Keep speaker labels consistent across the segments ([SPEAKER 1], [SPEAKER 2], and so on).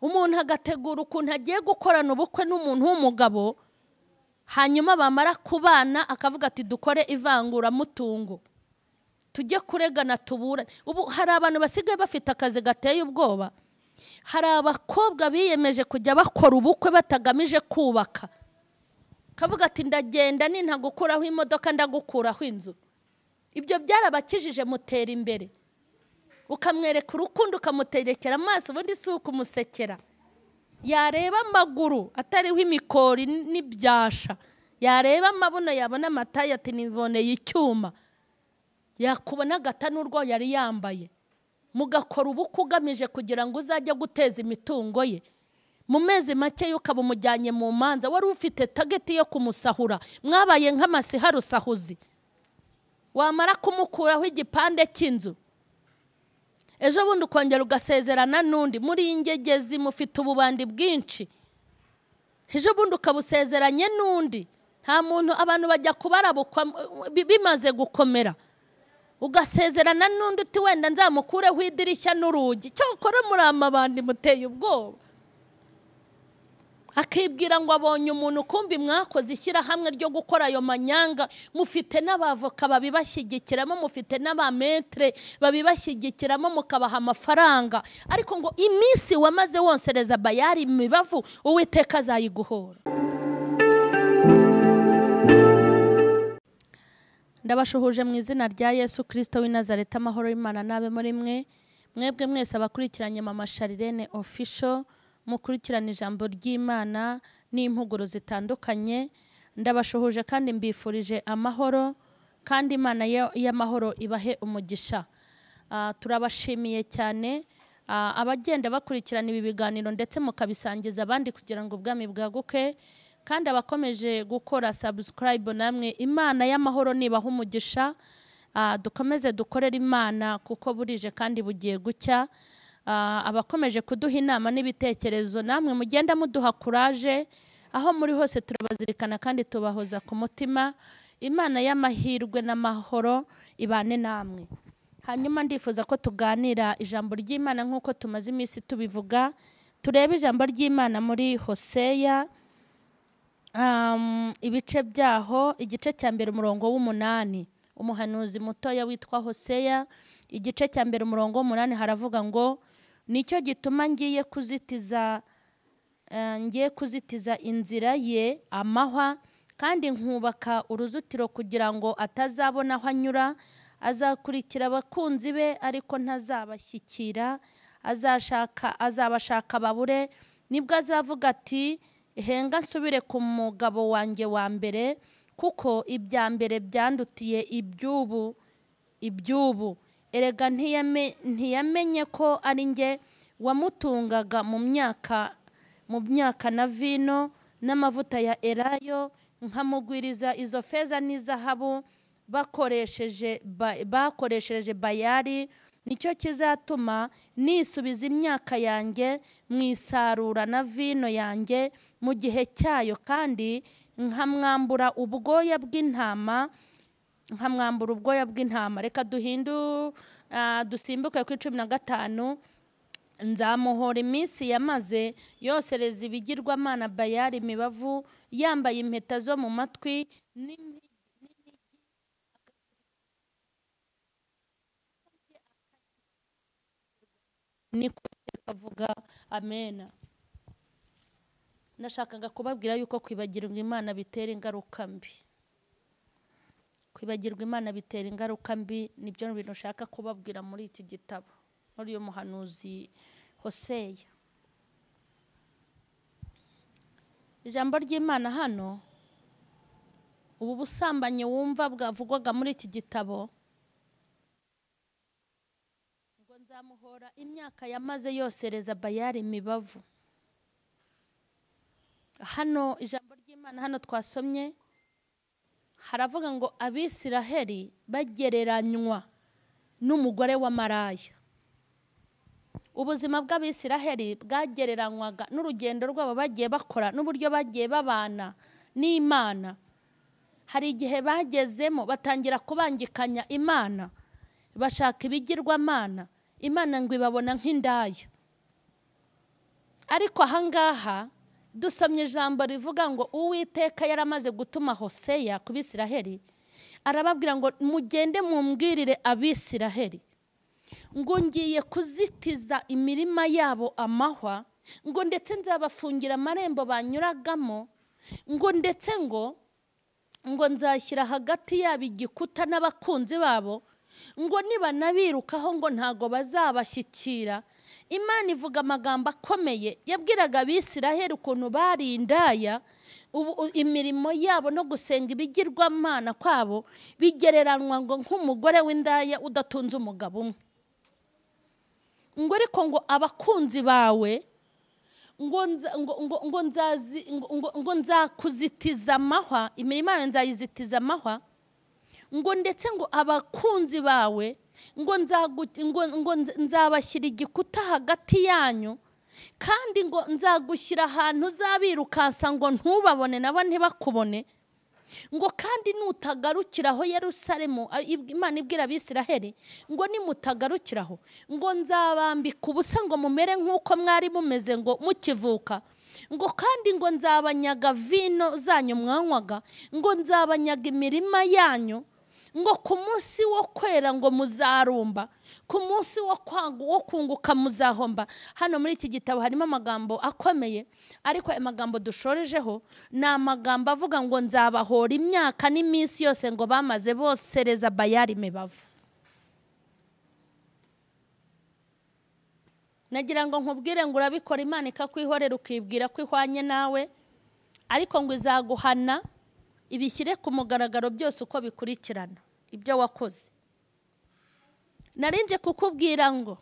[SPEAKER 1] Umuntu agategura ukuntu agiye gukorana ubukwe n'umuntu w'umugabo, hanyuma bamara kubana akavuga ati dukore ivanguramutungo, tujye kuregana tubura. Ubu hari abantu basigaye bafite akazi gateye ubwoba. Hari abakobwa biyemeje kujya bakora ubukwe batagamije kubaka, kavuga ati ndagenda nintagukuraho imodoka ndagukuraho inzu. Ibyo byarabakijije, mutera imbere. Ukamwereka urukundo, ukamuterekera amaso, ubundi si ukumusekera. Yareba amaguru atariho imikori n'ibyasha, yareba amabuno yabona amataye ati niboneye icyuma, yakubona agata n'urwo yari yambaye. Mugakora ubukwe ugamije kugira ngo uzajye guteza imitungo ye. Mu mezi make ukaba umujyanye mu manza, wari ufite tageti yo kumusahura, mwabaye nk'amasiha rusahuzi. Wamara kumukuraho igipande cy'inzu, ejo bundi ukongera ugasezerana n'undi. Muri ingegezi mufite ububandi bwinshi, ejo bundi ukabusezeranye n'undi. Nta muntu, abantu bajya kubarabukwa bimaze gukomera. Ugasezerana n'undi uti wenda nzamukureho idirishya n'urugi. Cyokora muri amabandi muteye ubwoba. Akibwira ngo abonye umuntu, kumbi mwakoze ishyirahamwe ryo gukora ayo manyanga. Mufite n'abavoka babibashyigikiramo, mufite n'abametre babibashyigikiramo, mukabaha amafaranga. Ariko ngo iminsi wamaze wonsereza bayari imibavu, Uwiteka azayiguhora. Ndabashuhuje mu izina rya Yesu Kristo w'i Nazareti. Amahoro y'Imana nabe muri mwe, mwebwe mwese abakurikiranye Mama Charlene Official, mukurikirana ijambo ry'Imana n'impuguro zitandukanye. Ndabashuhuje kandi mbifurije amahoro, kandi Imana y'amahoro ibahe umugisha. Turabashimiye cyane abagenda bakurikirana ibi biganiro ndetse mukabisangiza abandi kugira ngo ubwami bwaguke, kandi abakomeje gukora subscribe namwe Imana y'amahoro nibaha umugisha. Dukomeze dukorere Imana kuko burije kandi bugiye gucya. Abakomeje kuduha inama n'ibitekerezo namwe mugenda muduha courage, aho muri hose turabazirikana kandi tubahoza ku mutima. Imana y'amahirwe n'amahoro ibane namwe. Hanyuma ndifuza ko tuganira ijambo ry'Imana nk'uko tumaze iminsi tubivuga. Turebe ijambo ry'Imana muri Hoseya, ibice byaho, igice cya mbere umurongo w'8. Umuhanuzi mutoya witwa Hoseya, igice cya mbere umurongo w'8 haravuga ngo nicyo gituma ngiye kuzitiza inzira ye amahwa, kandi nkubaka uruzitiro kugira ngo atazabona aho anyura. Azakurikira abakunzi be ariko ntazabashyikira, azabashaka babure. Nibwo azavuga ati henga nsubire ku mugabo wanjye wa mbere, kuko ibya mbere byandutiye iby'ubu. Erega ntiyamenye ko ari njye wamutungaga mu myaka na vino n'amavuta ya elayo, nkamugwiriza izo feza n'izahabu bakoresheje bayari. Nicyo kizatuma nisubiza imyaka yanjye mu isarura na vino yanjye mu gihe cyayo, kandi nkamwambura ubwoya bw'intama. Reka dusimbuke ku 15. Nzamuhora iminsi yamaze yosereza ibigirwamana bayari imibavu, yambaye impeta zo mu matwi niko avuga. Amena. Nashakaga kubabwira yuko kwibagirwa Imana bitera ingaruka mbi. Kwibagirwa Imana bitera ingaruka mbi, nibyo bintu nshaka kubabwira muri iki gitabo, muri uyu muhanuzi Hoseya. Ijambo ry'Imana hano, ubu busambanyi wumva bwavugwaga muri iki gitabo, ngo nzamuhora imyaka yamaze yosereza bayari imibavu. Hano ijambo ry'Imana hano twasomye haravuga ngo Abisiraheli bagereranywa n'umugore wa maraya. Ubuzima bw'Abisiraheli bwagereranywaga n'urugendo rwabo bagiye bakora n'uburyo bagiye babana n'Imana. Hari igihe bagezemo batangira kubangikanya Imana, bashaka ibigirwamana, Imana ngo ibabona nk'indaya. Ariko ahangaha dusomye ijambo rivuga ngo Uwiteka yaramaze gutuma Hoseya ku Bisiraheli, arababwira ngo mugende mumbwirire Abisiraheli ngo ngiye kuzitiza imirima yabo amahwa, ngo ndetse nzabafungira amarembo banyuragamo, ngo ndetse ngo nzashyira hagati yabo igikuta n'abakunzi babo, ngo nibanabirukaho ngo ntago bazabashyikira. Imana ivuga amagambo akomeye yabwiraga Abisiraheli ukuntu bari indaya, ubu imirimo yabo no gusenga ibigirwamana kwabo bigereranwa ngo nk'umugore w'indaya udatunze umugabo umwe. Ngo ariko ngo abakunzi bawe ngo nzakuzitiza amahwa, imirimo yawe nzayizitiza amahwa, ngo ndetse ngo abakunzi bawe ngo nzabashyira igikuta hagati yanyu, kandi ngo nzagushyira ahantu uzabirukansa ngo ntubabone nabo ntibakubone, ngo kandi nutagarukiraho Yerusalemu. Imana ibwira Abisiraheli ngo nimutagarukiraho ngo nzabambika ubusa ngo mumere nk'uko mwari mumeze ngo mukivuka, ngo kandi ngo nzabanyaga vino zanyu mwanywaga, ngo nzabanyaga imirima yanyu, ngo ku munsi wo kwera ngo muzarumba, ku munsi wo kunguka muzahomba. Hano muri iki gitabo harimo amagambo akomeye, ariko aya magambo dushorejeho ni amagambo avuga ngo nzabahora imyaka n'iminsi yose ngo bamaze bosereza Bayali imibavu. Nagira ngo nkubwire ngo urabikora Imana ikakwihorera ukibwira ko ihwanye nawe, ariko ngo izaguhana ibishyire ku mugaragaro byose uko bikurikirana ibyo wakoze. Narinje kukubwira ngo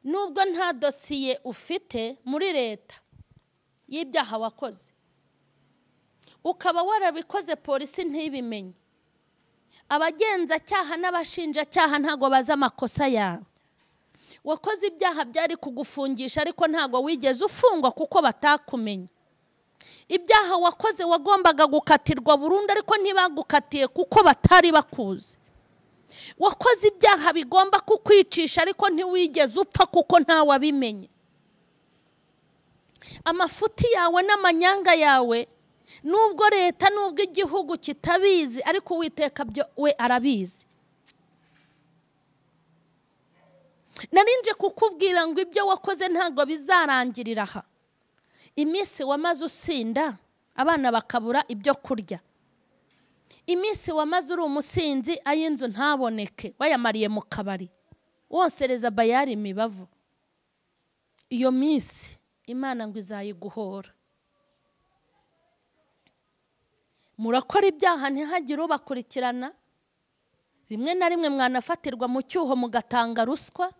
[SPEAKER 1] nubwo nta dosiye ufite muri leta y'ibyaha wakoze, ukaba warabikoze polisi ntibimenye, abagenzacyaha n'abashinjacyaha ntago bazi amakosa yawe. Wakoze ibyaha byari kugufungisha ariko ntago wigeze ufungwa kuko batakumenye. Ibyaha wakoze wagombaga gukatirwa burundu ariko ntibagukatiye kuko batari bakuzi. Wakoze ibyaha bigomba kukwicisha ariko ntiwigeze upfa kuko ntawabimenye. Amafuti yawe n'amanyanga yawe, nubwo leta nubwo igihugu kitabizi, ariko Uwiteka byo we arabizi. Narinje kukubwira ngo ibyo wakoze ntabwo bizarangirira aha. Iminsi wamaze usinda abana bakabura ibyo kurya, iminsi wamaze uri umusinzi ay'inzu ntaboneke wayamariye mu kabari wonsereza Bayali imibavu, iyo minsi Imana ngo izayiguhora. Murakora ibyaha ntihagire ubakurikirana, rimwe na rimwe mwanafatirwa mu cyuho mugatanga ruswa,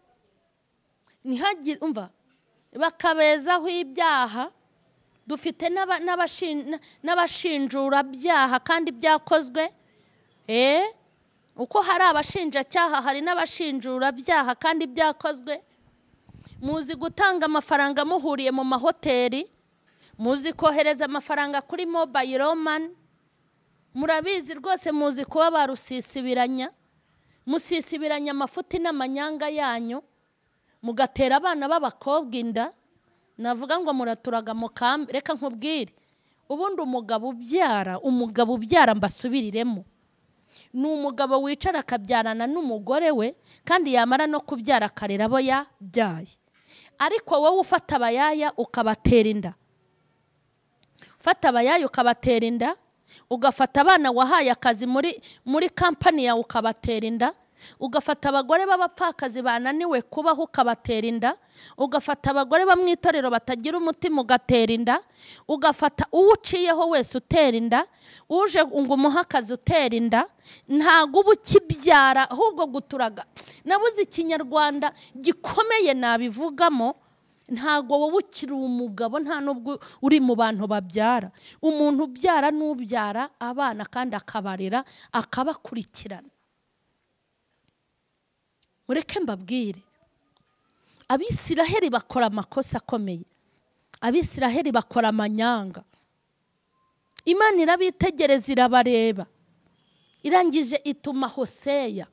[SPEAKER 1] ntihagire umva bakabezaho ibyaha. Dufite n'abashinjura byaha kandi byakozwe. Uko hari abashinjacyaha hari n'abashinjura byaha kandi byakozwe. Muzi gutanga amafaranga muhuriye mu mahoteli, muzi kohereza amafaranga kuri mobile money, murabizi rwose, muzi kuba barusisibiranya, musisibiranya amafuti n'amanyanga yanyu, mugatera abana b'abakobwa inda. Navuga ngo muraturaga mukambi. Reka nkubwire, ubundi umugabo ubyara mbasubiriremo, ni umugabo wicara akabyarana n'umugore we, kandi yamara no kubyara akarera abo yabyaye. Ariko wowe ufata abayaya ukabatera inda, ufata abayaya ukabatera inda, ugafata abana wahaye akazi muri kampani yawe ukabatera inda, ugafata abagore b'abapfakazi bananiwe kubaho ukabatera inda, ugafata abagore bo mu itorero batagira umutima ugatera inda, ugafata uwo uciyeho wese utera inda, uje ngo umuhe akazi utera inda. Ntago uba ukibyara ahubwo guturaga. Nabuze ikinyarwanda gikomeye nabivugamo. Ntago wowe ukiri umugabo, nta nubwo uri mu bantu babyara. Umuntu ubyara n'ubyara abana kandi akabarera akabakurikirana. Mureke mbabwire, Abisiraheli bakora amakosa akomeye, Abisiraheli bakora amanyanga. Imana irabitegereza irabareba, irangije ituma Hoseya.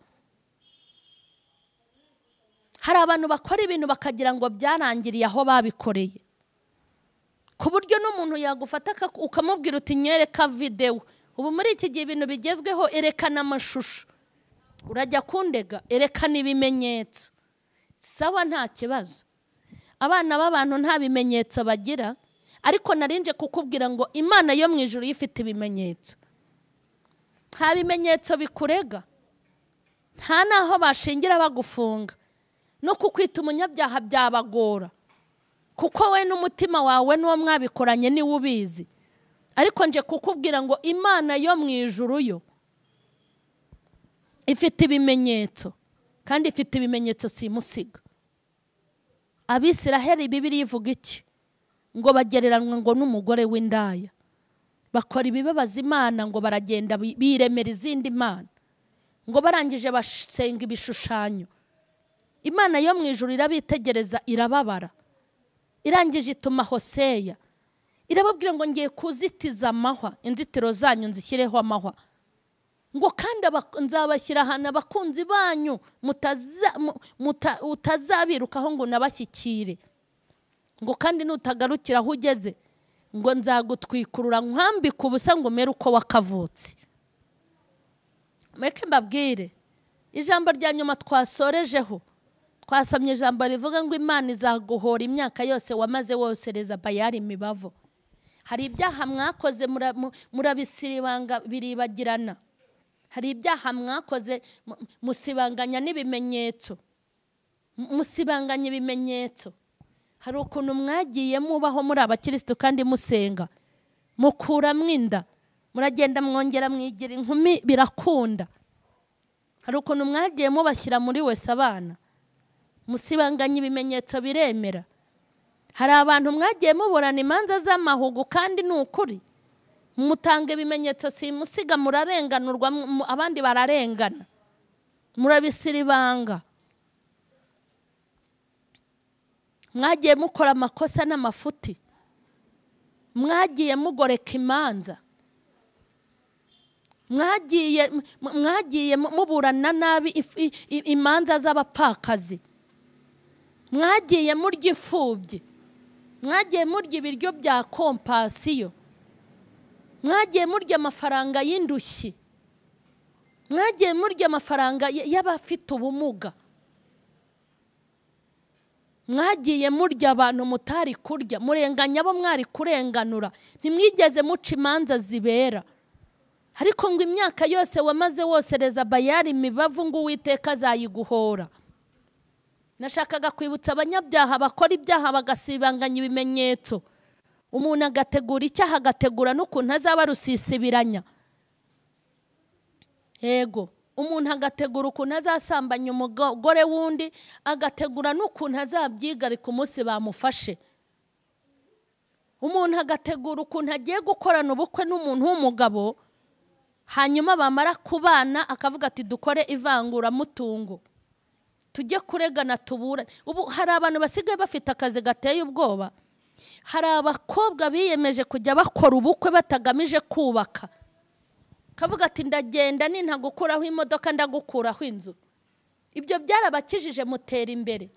[SPEAKER 1] Hari abantu bakora ibintu bakagira ngo byarangiriye aho babikoreye, ku buryo n'umuntu yagufata ukamubwira uti nyereka videwo. Ubu muri iki gihe ibintu bigezweho, erekana amashusho, urajya kundega, erekana ibimenyetso. Sawa, nta kibazo. Abana b'abantu nta bimenyetso bagira, ariko narinje kukubwira ngo Imana yo mu ijuru ifite ibimenyetso. Nta bimenyetso bikurega, nta naho bashingira bagufunga, no kukwita umunyabyaha byabagora, kuko we n'umutima wawe n'uwo mwabikoranye niwe ubizi. Ariko nje kukubwira ngo Imana yo mu ijuru yo ifite ibimenyetso, kandi ifite ibimenyetso simusiga. Abisiraheli Bibiliya ivuga iki? Ngo bagereranwa ngo n'umugore w'indaya, bakora ibibabaza Imana, ngo baragenda biremera izindi mana, ngo barangije basenga ibishushanyo. Imana yo mu ijuru irabitegereza irababara, irangije ituma Hoseya irababwira ngo ngiye kuzitiza amahwa, inzitiro zanyu nzishyireho amahwa, ngo kandi nzabashyira ahantu abakunzi banyu utazabirukaho ngo nabashyikire, ngo kandi nutagarukira aho ugeze ngo nzagutwikurura nkwambike ubusa ngo umere uko wakavutse. Mureke mbabwire ijambo rya nyuma twasorejeho. Twasomye ijambo rivuga ngo Imana izaguhora imyaka yose wamaze wosereza Bayali imibavu. Hari ibyaha mwakoze murabisiribanga biribagirana. Hari ibyaha mwakoze musibanganya n'ibimenyetso, musibanganya ibimenyetso. Hari ukuntu mwagiye mubaho muri abakristo kandi musenga, mukuramwo inda, muragenda mwongera mwigira inkumi birakunda. Hari ukuntu mwagiye mubashyira muri wese abana, musibanganya ibimenyetso biremera. Hari abantu mwagiye muburana imanza z'amahugu kandi ni ukuri, mutanga ibimenyetso simusiga, murarenganurwa, abandi bararengana, murabisiribanga. Mwagiye mukora amakosa n'amafuti, mwagiye mugoreka imanza, mwagiye muburana nabi imanza z'abapfakazi, mwagiye murya imfubyi, mwagiye murya ibiryo bya kompasiyo, mwagiye murya amafaranga y'indushyi, mwagiye murya amafaranga y'abafite ubumuga, mwagiye murya abantu mutari kurya, murenganya abo mwari kurenganura, ntimwigeze muca imanza zibera. Ariko ngo imyaka yose wamaze wosereza Bayali imibavu ngo Uwiteka azayiguhora. Nashakaga kwibutsa abanyabyaha bakora ibyaha bagasibanganya ibimenyetso. Umuntu agategura icyaha, agategura n'ukuntu azaba rusisibiranya. Yego, umuntu agategura ukuntu azasambanya umugore wundi, agategura n'ukuntu azabyigarika umunsi bamufashe. Umuntu agategura ukuntu agiye gukorana ubukwe n'umuntu w'umugabo, hanyuma bamara kubana akavuga ati dukore ivanguramutungo, tujye kuregana tubura. Ubu hari abantu basigaye bafite akazi gateye ubwoba. Hari abakobwa biyemeje kujya bakora ubukwe batagamije kubaka, kavuga ati ndagenda nintagukuraho imodoka ndagukuraho inzu. Ibyo byarabakijije, mutera imbere.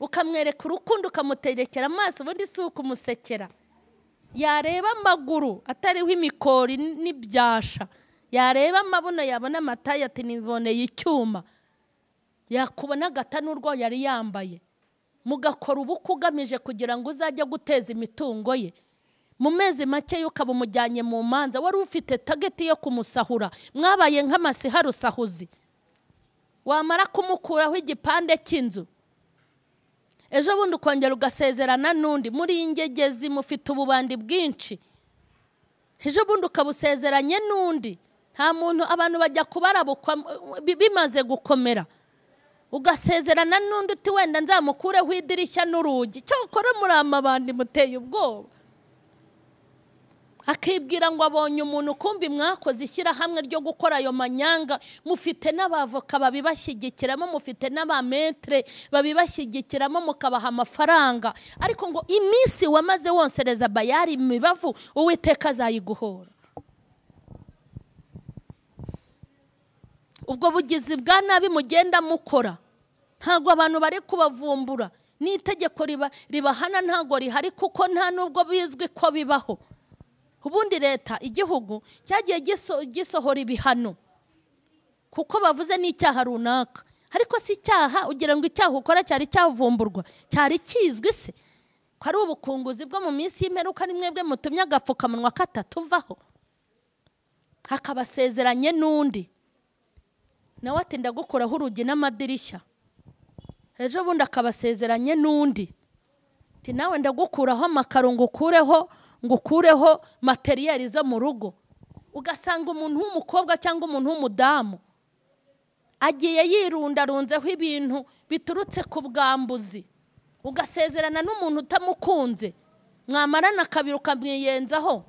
[SPEAKER 1] Ukamwereka urukundo, ukamuterekera amaso, ubundi si ukumusekera. Yareba amaguru atariho imikori n'ibyasha, yareba amabuno yabona amataye ati niboneye icyuma, yakubona agata n'urwo yari yambaye. Mugakora ubukwe ugamije kugira ngo uzajye guteza imitungo ye. Mu mezi make ukaba umujyanye mu manza, wari ufite tageti yo kumusahura, mwabaye nk'amasiha rusahuzi. Wamara kumukuraho igipande cy'inzu, ejo bundi ukongera ugasezerana n'undi. Muri ingegezi mufite ububandi bwinshi, ejo bundi ukabusezeranye n'undi. Nta muntu, abantu bajya kubarabukwa bimaze gukomera, ugasezerana n'undi uti wenda nzamukureho idirishya n'urugi. Cyokora muri amabandi muteye ubwoba. Akibwira ngo abonye umuntu, kumbi mwakoze ishyirahamwe ryo gukora ayo manyanga, mufite n'abavoka babibashyigikiramo, mufite n'abametre babibashyigikiramo, mukabaha amafaranga. Ariko ngo iminsi wamaze wonsereza Bayali imibavu, Uwiteka azayiguhora. Ubwo bugizi bwa nabi mugenda mukora, Ntabwo abantu bari kubavumbura, n'itegeko ribahana ntabwo rihari, kuko nta nubwo bizwi ko bibaho. Ubundi leta igihugu cyagiye gisohora ibihano kuko bavuze n'icyaha runaka, ariko si icyaha ugira ngo icyaha ukora cyari cyavumburwa, cyari kizwi se ko ari ubukunguzi bwo mu minsi y'imperuka? Ni mwebwe mutumye agapfukamunwa katatuvaho. Akabasezeranye n'undi nawe ati ndagukuraho urugi n'amadirishya. Ejo bundi akabasezeranye n'undi ati nawe ndagukuraho amakaro ngukureho materiyeri zo mu rugo. Ugasanga umuntu w'umukobwa cyangwa umuntu w'umudamu agiye yirundarunzeho ibintu biturutse ku bwambuzi. Ugasezerana n'umuntu utamukunze, mwamarana kabiri ukamwiyenzaho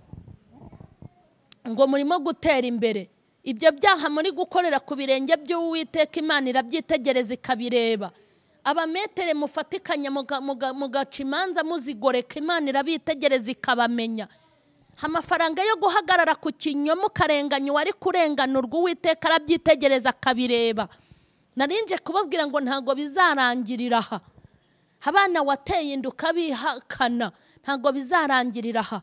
[SPEAKER 1] ngo murimo gutera imbere. Ibyo byaha muri gukorera ku birenge by'Uwiteka, Imana irabyitegereza ikabireba. Abametere mufatikanya mugaca imanza muzigoreka, Imana irabitegereza ikabamenya. Amafaranga yo guhagarara ku kinyoma ukarenganya uwari kurenganurwa, Uwiteka arabyitegereza akabireba. Narinje kubabwira ngo ntabwo bizarangirira aha. Abana wateye inda ukabihakana, ntabwo bizarangirira aha.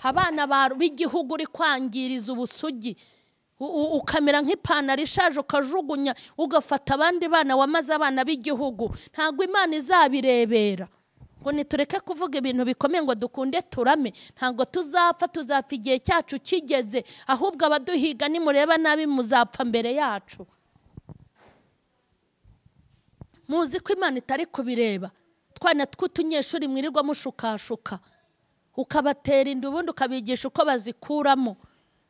[SPEAKER 1] Abana b'igihugu uri kwangiriza ubusugi, ukamera nk'ipantaro ishaje ukajugunya, ugafata abandi bana wamaze abana b'igihugu, ntabwo Imana izabirebera. Ngo nitureke kuvuga ibintu bikomeye ngo dukunde turame, ntabwo tuzapfa, tuzapfa igihe cyacu kigeze. Ahubwo abaduhiga nimureba nabi muzapfa mbere yacu. Muzi ko Imana itari kubireba. Twana tw'utunyeshuri mwirirwa mushukashuka, ukabatera inda ubundi ukabigisha uko bazikuramo,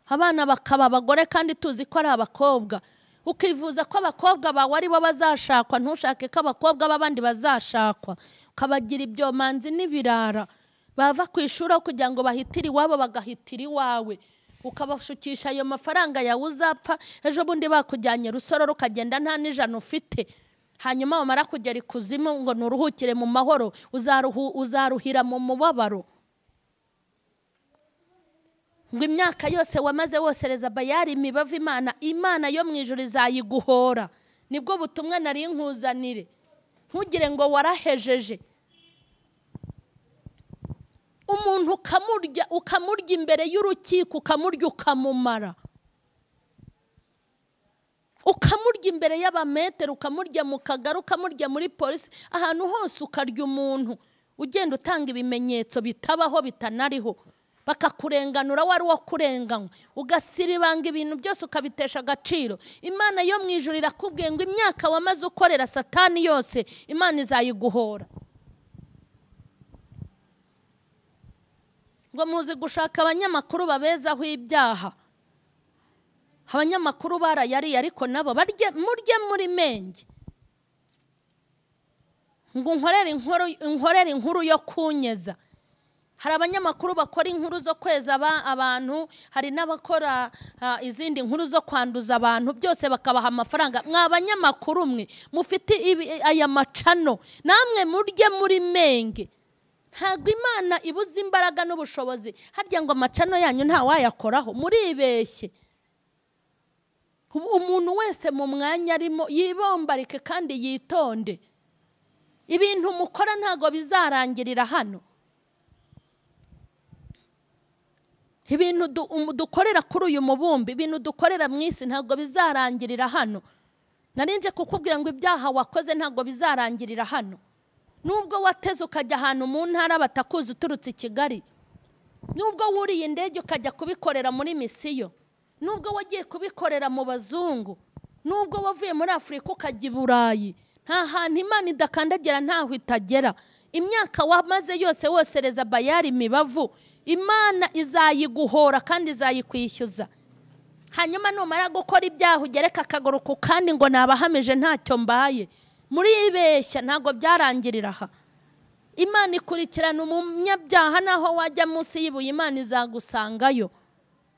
[SPEAKER 1] abana bakaba abagore kandi tuzi ko ari abakobwa. Ukivuza ko abakobwa bawe ari bo bazashakwa, ntushake ko abakobwa b'abandi bazashakwa, ukabagira ibyomanzi n'ibirara. Bava ku ishuri kugira ngo bahitire iwabo bagahitira iwawe, ukabashukisha ayo mafaranga yawe. Uzapfa ejo bundi bakujyanye Rusororo ukagenda nta n'ijana ufite. Hanyuma wamara kugera ikuzimu ngo nuruhukire mu mahoro, uzaruhira mu mubabaro. Ngo imyaka yose wamaze wosereza Bayali imibavu, Imana yo mu ijuru izayiguhora. Nibwo butumwa nari nkuzanire. Ntugire ngo warahejeje. Umuntu ukamurya imbere y'urukiko, ukamurya ukamumara, ukamurya imbere y'abametero, ukamurya mu kagari, ukamurya muri polisi, ahantu hose ukarya umuntu. Ugenda utanga ibimenyetso bitabaho bitanariho, bakakurenganura wari wo kurenganywa, ugasiribanga ibintu byose ukabitesha agaciro. Imana yo mu ijuru irakubwiye ngo imyaka wamaze ukorera Satani yose, Imana izayiguhora. Ngo muzi gushaka abanyamakuru babezaho ibyaha. Abanyamakuru barayariye, ariko nabo murye muri menge. Ngo nkorere inkuru yo kunyeza. Hari abanyamakuru bakora inkuru zo kweza abantu, hari n'abakora izindi nkuru zo kwanduza abantu, byose bakabaha amafaranga. Mwa banyamakuru mwe mufite aya macano, namwe murye muri menge. Ntabwo Imana ibuze imbaraga n'ubushobozi. Harya ngo amacano yanyu nta wayakoraho, muribeshye. Umuntu wese mu mwanya arimo yibombarike kandi yitonde. Ibintu mukora ntabwo bizarangirira hano. Ibintu dukorera kuri uyu mubumbi, ibintu dukorera mu isi ntabwo bizarangirira hano. Narinje kukubwira ngo ibyaha wakoze ntabwo bizarangirira hano. Nubwo wateze ukajya ahantu mu ntara batakuzi uturutse i Kigali, nubwo wuriye indege ukajya kubikorera muri misiyo, nubwo wagiye kubikorera mu bazungu, nubwo wavuye muri Afurika ukajya i Burayi, nta hantu Imana idakandagira, ntaho itagera. Imyaka wamaze yose wosereza Bayali imibavu, Imana izayiguhora kandi izayikwishyuza. Hanyuma numara gukora ibyaha ugereka akaguru ku kandi ngo nabahamije ntacyo mbaye, muribeshya, ntabwo byarangirira aha. Imana ikurikirana umunyabyaha, naho wajya munsi y'ibuye Imana izagusangayo.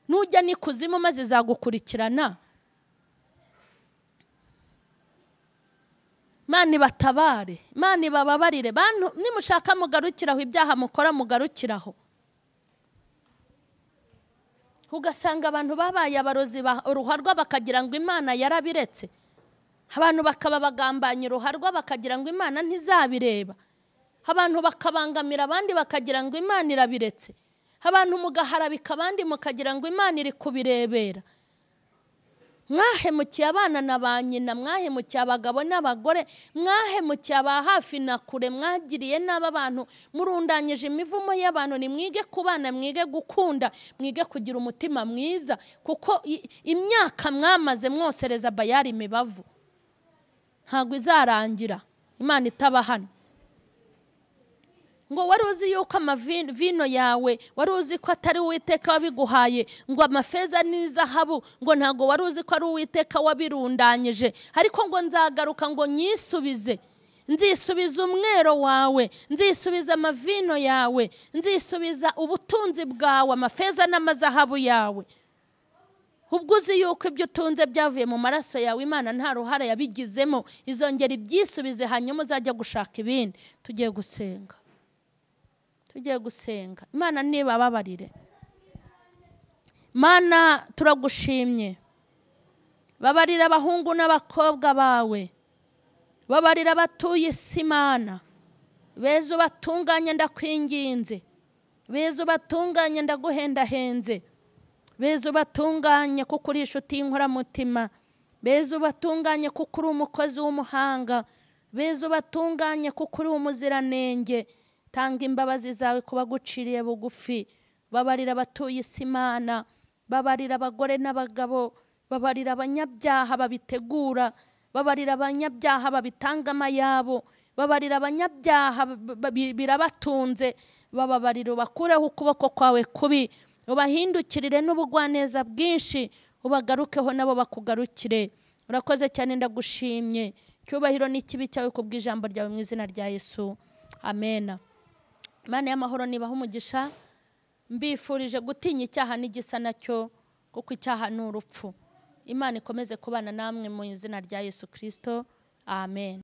[SPEAKER 1] Nujya n'ikuzimu maze izagukurikirana. Imana ibatabare, Imana ibababarire. Bantu nimushaka mugarukiraho ibyaha mukora, mugarukiraho. Ugasanga abantu babaye abarozi uruharwa bakagira ngo Imana yarabiretse. Abantu bakaba bagambanye uruharwa bakagira ngo Imana ntizabireba. Abantu bakabangamira abandi bakagira ngo Imana irabiretse. Abantu mugaharabika abandi mukagira ngo Imana iri kubirebera. Mwahemukiye abana na ba nyina, mwahemukiye abagabo n'abagore, mwahemukiye aba hafi na kure, mwagiriye n'aba bantu, murundanyije imivumo y'abantu. Nimwige kubana, mwige gukunda, mwige kugira umutima mwiza, kuko imyaka mwamaze mwosereza Bayali imibavu ntabwo izarangira Imana itabahana. Ngo wari uzi yuko amavino yawe, wari uzi ko atari Uwiteka wabiguhaye, ngo amafeza n'izahabu, ngo ntago wari uzi ko ari Uwiteka wabirundanyije, ariko ngo nzagaruka ngo nyisubize, nzisubiza umwero wawe, nzisubiza amavino yawe, nzisubiza ubutunzi bwawe, amafeza n'amazahabu yawe. Ubwo uzi yuko ibyo utunze byavuye mu maraso yawe, Imana nta ruhare yabigizemo, izongera ibyisubize, hanyuma uzajya gushaka ibindi. Tugiye gusenga, tugiye gusenga. Imana nibababarire. Mana turagushimye, babarira abahungu n'abakobwa bawe, babarira abatuye isi. Mana beza ubatunganye ndakwinginze, beza ubatunganye ndaguhendahenze, beza ubatunganye kuko uri inshuti y'inkoramutima, beza ubatunganye kuko uri umukozi w'umuhanga, beza ubatunganye kuko uri umuziranenge. Tanga imbabazi zawe ku baguciriye bugufi, babarira abatuye isi. Imana babarira abagore n'abagabo, babarira abanyabyaha babitegura, babarira abanyabyaha babitanga amayabo, babarira abanyabyaha birabatunze, bababarira ubakureho ukuboko kwawe kubi, ubahindukirire n'ubugwaneza bwinshi, ubagarukeho nabo bakugarukire. Urakoze cyane, ndagushimye. Cyubahiro n'ikibi cyawe kubw'ijambo ryawe mu izina rya Yesu, amena. Imana y'amahoro nibaha umugisha. Mbifurije gutinya icyaha n'igisa nacyo, kuko icyaha ni urupfu. Imana ikomeze kubana namwe mu izina rya Yesu Kristo, amen.